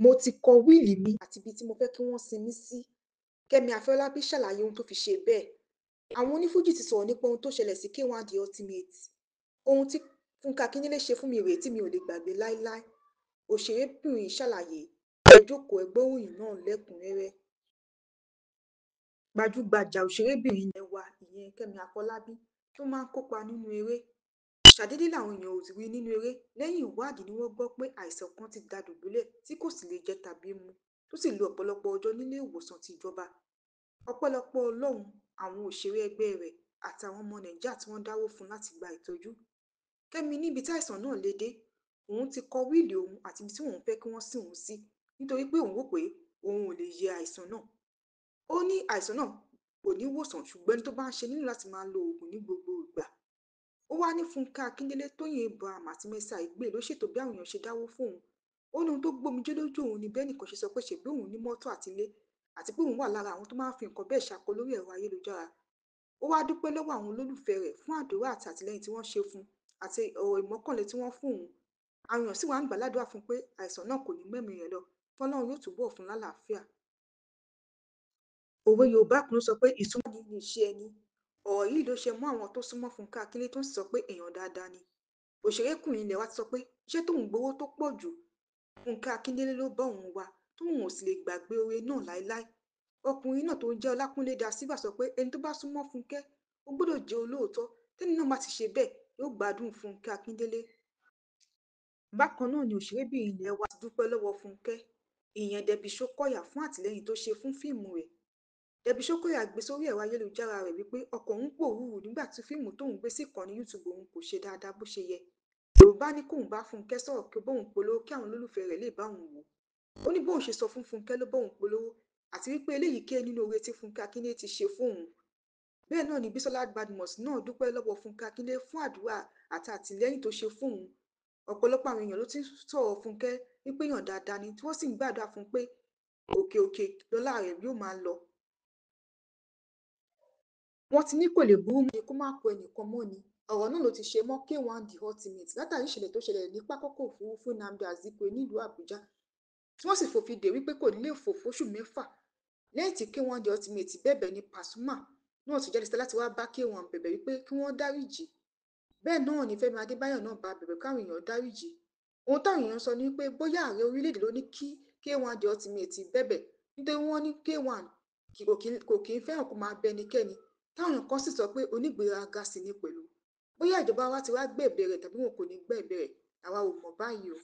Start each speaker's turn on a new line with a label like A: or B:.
A: Mo ti kọ wíìlì mi àti ibi tí mo fẹ́ kí wọ́n sin mí sí. Kẹ́mi Àfọlábí ṣàlàyé ohun tó fi ṣe bẹ́ẹ̀. Àwọn onífújì ti sọ̀rọ̀ nípa ohun tó ṣẹlẹ̀ sí K1 The Ultimate. Ohun tí Fúnkẹ́ Akíndélé ṣe fún mi rèé tí mi ò lè gbàgbé láéláé. Òṣèrébìnrin yìí ṣàlàyé. Ẹ jókòó, ẹ gbọ́ ìròyìn náà lẹ́kùn-ún-rẹ́rẹ́. Gbajúgbajà òṣèrébìnrin ilé wa ìyẹn Kẹ́mi Àfọlábí tó máa ń kópa nínú eré. Ṣàdédé làwọn èèyàn ò rí nínú eré. Lẹ́yìn ìwádìí ni wọ́n gbọ́ pé àìsàn kan ti dá a dùbúlẹ̀ tí kò sì lè jẹ tàbí mu, tó sì lo ọ̀pọ̀lọpọ̀ ọjọ́ nílé ìwòsàn ti ìjọba. Ọpẹ́lọpẹ́ Ọlọ́run, àwọn òṣèré ẹgbẹ́ rẹ̀ àtàwọn ọmọ Nàìjíríà tí wọ́n dáwó fún un láti gba ìtọ́jú. Kẹ́mi níbi tí àìsàn náà lè dé, òun ti kọ wíìlì òun àti ibi tí òun fẹ́ kí wọ́n sin òun sí, nítorí pé òun rò pé òun ò lè yẹ àìsàn náà. Ó ní àìsàn náà kò ní wòsàn, ṣùgbọ́n ẹni tó bá ń ṣe nílò láti máa lo oògùn ní gbogbo ìgbà. Ó wá ní Fúnkẹ́ Akíndélé, Tóyìn Abraham àti Mercy Aigbe ló ṣètò bí àwọn èèyàn ṣe dáwó fóun. Ó ní ohun tó gbómijé lójú òun ni bẹ́ẹ̀ nìkan ṣe sọ pé ṣèbí òun ní mọ́tò àti ilé, àti pé òun wà lára àwọn tó máa ń fi nǹkan bẹ́ẹ̀ ṣakọ lórí ẹ̀rọ ayélujára. Ó wá dúpẹ́ lọ́wọ́ àwọn olólùfẹ́ rẹ̀ fún àdúrà àti àtìlẹ́yìn tí wọ́n ṣe fún un àti ọ̀rọ̀ ìmọ́kànle tí wọ́n fún òun. Àwọn èèyàn sì wá ń gbà ládùrá fún un pé àìsàn náà kò ní mẹ́mìí rẹ̀ lọ, fọlọ́run yóò túbọ̀ fún un lálàáfíà. Òwe Yorùbá kan ló sọ pé ìsúnmọ́ni ní iṣẹ́ ẹni. Ọ̀rọ̀ yìí ló ṣe mọ́ àwọn tó súnmọ́ Fúnkẹ́ Akíndélé tó sì sọ pé èèyàn dáadáa ni. Òṣèrékùnrin ilé wa ti sọ pé iṣẹ́ tóun gbowó tó pọ̀ jù, Fúnkẹ́ Akíndélé ló bá òun wá, tóun ò sì lè gbàgbé oore náà láéláé. Ọkùnrin náà tó ń jẹ́ Ọlákúnlé Da Silva sọ pé ẹni tó bá súnmọ́ Fúnkẹ́, ó gbọ́dọ̀ jẹ́ olóòótọ́. Tẹ́ni náà bá ti ṣe bẹ́ẹ̀, yóò gbádùn Fúnkẹ́ Akíndélé. Bákan náà ni òṣèrébìnrin ilé wa ti dúpẹ́ lọ́wọ́ Fúnkẹ́, ìyẹn Debbie Shokoya, fún àtìlẹ́yìn tó ṣe fún fíìmù rẹ̀. Debbie Shokoya gbé sórí ẹ̀rọ ayélujára rẹ̀ wípé ọkàn òun pòrúurú nígbà tí fíìmù tóun gbé sí ìkànnì YouTube òun kò ṣe dáadáa bó ṣe yẹ. Lòun bá ní kóun bá Fúnkẹ́ sọ̀rọ̀ kí ó bóun polówó kí àwọn olólùfẹ́ rẹ̀ lè bá òun wò. Ó ní bóun ṣe sọ fún Fúnkẹ́ ló bóun polówó, àti wípé eléyìí kéré nínú oore tí Fúnkẹ́ Akíndélé ti ṣe fóun. Bẹ́ẹ̀ náà ni Bísọ́lá Badmus náà dúpẹ́ lọ́wọ́ Fúnkẹ́ Akíndélé fún àdúrà àti àtìlẹ́yìn tó ṣe fóun. Ọ̀pọ̀lọpọ̀ àwọn èèyàn ló ti ń sọ̀rọ̀ Fúnkẹ́ wípé èèyàn dáadáa ni, tí wọ́n sì ń gbàdúrà fún un pé òkè òkè lọ́lá rẹ̀ yóò máa lọ. Wọ́n ti ní kò lè burú mọ́ ni kó má kó ẹnìkan mọ́ ni. Ọ̀rọ̀ náà ló ti ṣe mọ́ K1 The Ultimate látàrí ìṣẹ̀lẹ̀ tó ṣẹlẹ̀ ní pápákọ̀ òfurufú Nnamdi Azikiwe nílùú Àbújá, tí wọ́n sì fòfin dè wípé kò ní lè fò fóṣù mẹ́fà. Lẹ́yìn tí K1 The Ultimate bẹ̀bẹ̀ ní Pasuma náà ti jáde síta láti wá bá K1 bẹ̀bẹ̀ wípé kí wọ́n dáríjì. Bẹ́ẹ̀ náà ni Fẹ́mi Adébáyọ̀ náà bá bẹ̀bẹ̀ káwọn èèyàn dáríjì. Ohun táwọn èèyàn sọ ni wípé bóyá ààrẹ orílẹ̀-èdè ló ní kí K1 The Ultimate bẹ̀bẹ̀, nítorí wọ́n ní K1 kò kí ń fẹ́ràn kó máa bẹ ẹnikẹ́ni. Táwọn èèyàn kan sì sọ pé onígbéraga sì ni pẹ̀lú. Bóyá ìjọba wa ti wá gbé ẹ̀bẹ̀ rẹ̀ tàbí wọn kò ní gbé ẹ̀bẹ̀ rẹ̀, àwa ò mọ̀ báyìí o.